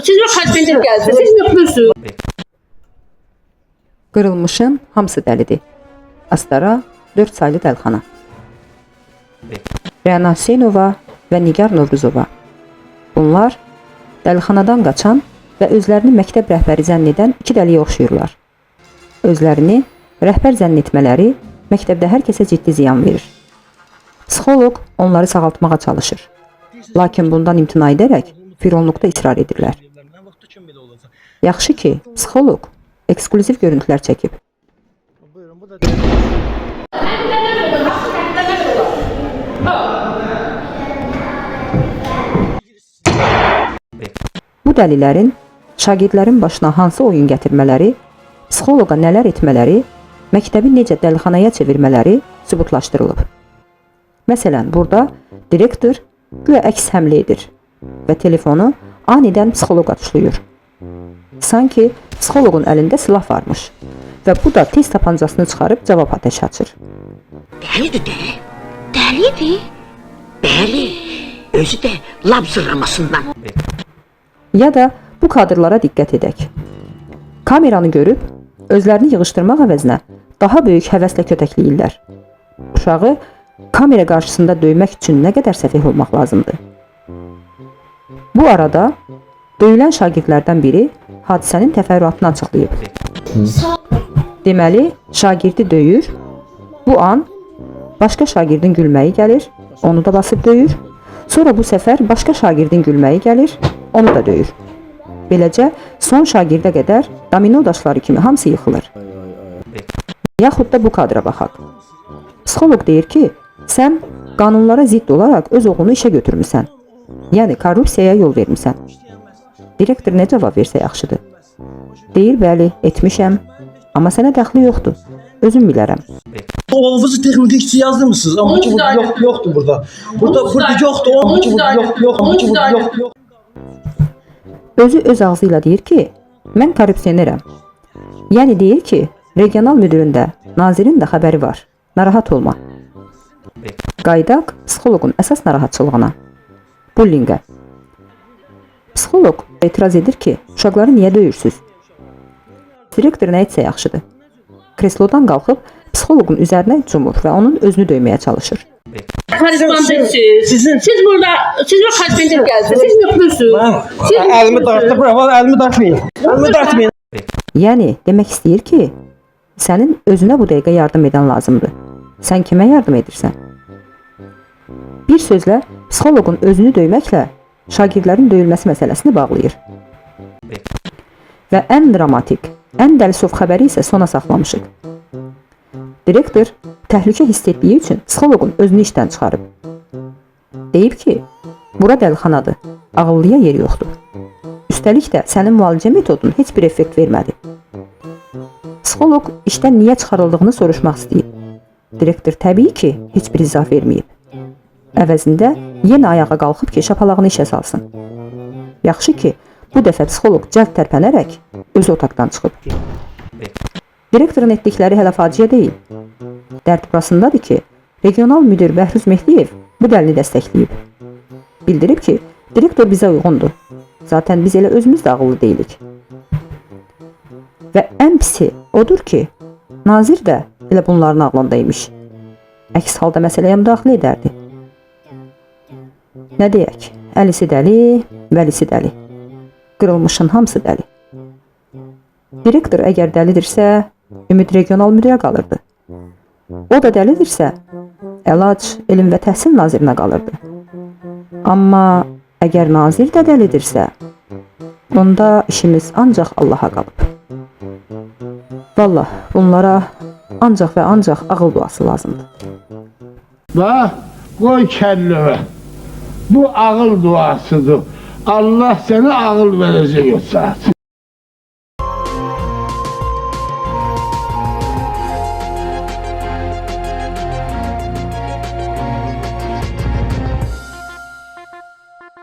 Siz bir korrespondent gəlsiniz. Siz müxbirsiz. Qırılmışın hamısı dəlidir. Astara 4 saylı dəlxana. Rəna Hüseynova və Nigar Novruzova. Bunlar dəlixanadan qaçan və özlərini məktəb rəhbəri zənn edən iki dəliyə oxşayırlar. Özlərini rəhbər zənn etmələri məktəbdə hər kəsə ciddi ziyan verir. Psixoloq onları sağaltmağa çalışır. Lakin bundan imtina edərək fironluqda israr edirlər. Yaxşı ki, psixoloq eksklüziv görüntülər çəkib. Buyurun bu da Bu dəlilərin şagirdlərin başına hansı oyun gətirmələri, psixoloqa nələr etmələri, məktəbi necə dəlixanaya çevirmələri sübutlaşdırılıb. Məsələn, burada direktor güya əks həmlə edir və telefonu anidən psixoloqa tuşlayır. Sanki psixoloqun əlində silah varmış və bu da tez tapancasını çıxarıb cavab atəşi açır. Dəlidir də. Dəlidir? Bəli. Özü də lap zırramasından. Ya da bu kadrlara diqqət edək. Kameranı görüb özlərini yığışdırmaq əvəzinə daha böyük həvəslə kötəkləyirlər. Uşağı kamera qarşısında döymək üçün nə qədər səfeh olmaq lazımdır? Bu arada döyülən şagirdlərdən biri hadisənin təfərrüatını açıqlayıb. Deməli, şagirdi döyür. Bu an başqa şagirdin gülməyi gəlir, onu da basıb döyür. Sonra bu səfər başqa şagirdin gülməyi gəlir, onu da döyür. Beləcə son şagirdə qədər domino daşları kimi hamısı yıxılır. Yaxud da bu kadra baxaq. Psixoloq deyir ki, sən qanunlara zidd olaraq öz oğlunu işə götürmüsən. Yəni korrupsiyaya yol vermisən. Direktor nə cavab versə yaxşıdır? Deyir, bəli, etmişəm, amma sənə dəxli yoxdur. Özüm bilərəm. Oğlunuzu texnik işçi yazdırmısınız ama Onun ki burada da- yok yoktu burada. Burada Onun burada da- yoktu. Ama ki Onun burada da- yok yok ama ki Onun burada da- yok yok. Özü öz ağzı ilə deyir ki, mən korrupsionerəm. Yəni deyir ki, regional müdirin də, nazirin də xəbəri var. Narahat olma. Qayıdaq psixoloqun əsas narahatçılığına. Bullyinqə. Psixoloq etiraz edir ki, uşaqları niyə döyürsüz? Direktor nə etsə yaxşıdır. Kreslodan qalxıb psixoloqun üzərinə cumur və onun özünü döyməyə çalışır. Korrespondentsiz. Sizin- Siz burada siz bir korrespondent gəlsiniz. Siz müxbirsiz. Ben Siz elimi müxbirsiz. dartdı bura. Elimi dartmayın. Elimi dartmayın. Yəni demək istəyir ki, sənin özünə bu dəqiqə yardım edən lazımdır. Sən kimə yardım edirsən? Bir sözlə, psixoloqun özünü döyməklə şagirdlərin döyülməsi məsələsini bağlayır. Və ən dramatik, ən dəlisov xəbəri isə sona saxlamışıq. Direktor təhlükə hiss etdiyi üçün psixoloqun özünü işdən çıxarıb. Deyib ki, bura dəlixanadır, ağıllıya yer yoxdur. Üstəlik də sənin müalicə metodun heç bir effekt vermədi. Psixoloq işdən niyə çıxarıldığını soruşmaq istəyib. Direktor təbii ki, heç bir izah verməyib. Əvəzində yenə ayağa qalxıb ki, şapalağını işə salsın. Yaxşı ki, bu dəfə psixoloq cəld tərpənərək özü otaqdan çıxıb. Direktorun etdikləri hələ faciə deyil. Dərd burasındadır ki, regional müdir Bəhruz Mehdiyev bu dəlini dəstəkləyib. Bildirib ki, direktor bizə uyğundur. Zaten biz elə özümüz də ağıllı deyilik. Və ən pisi odur ki, nazir də elə bunların ağlında imiş. Əks halda məsələyə müdaxilə edərdi. Nə deyək? Əlisi dəli, vəlisi dəli. Qırılmışın hamısı dəli. Direktor əgər dəlidirsə, ümid regional müdirə qalırdı. O da dəlidirsə, əlac Elm və Təhsil nazirinə qalırdı. Amma əgər nazir də dəlidirsə, onda işimiz ancaq Allaha qalıb. Vallah, bunlara ancaq və ancaq ağıl duası lazımdır. Bax, qoy kəlləvə. Bu ağıl duasıdır. Allah sənə ağıl verəcək o saat.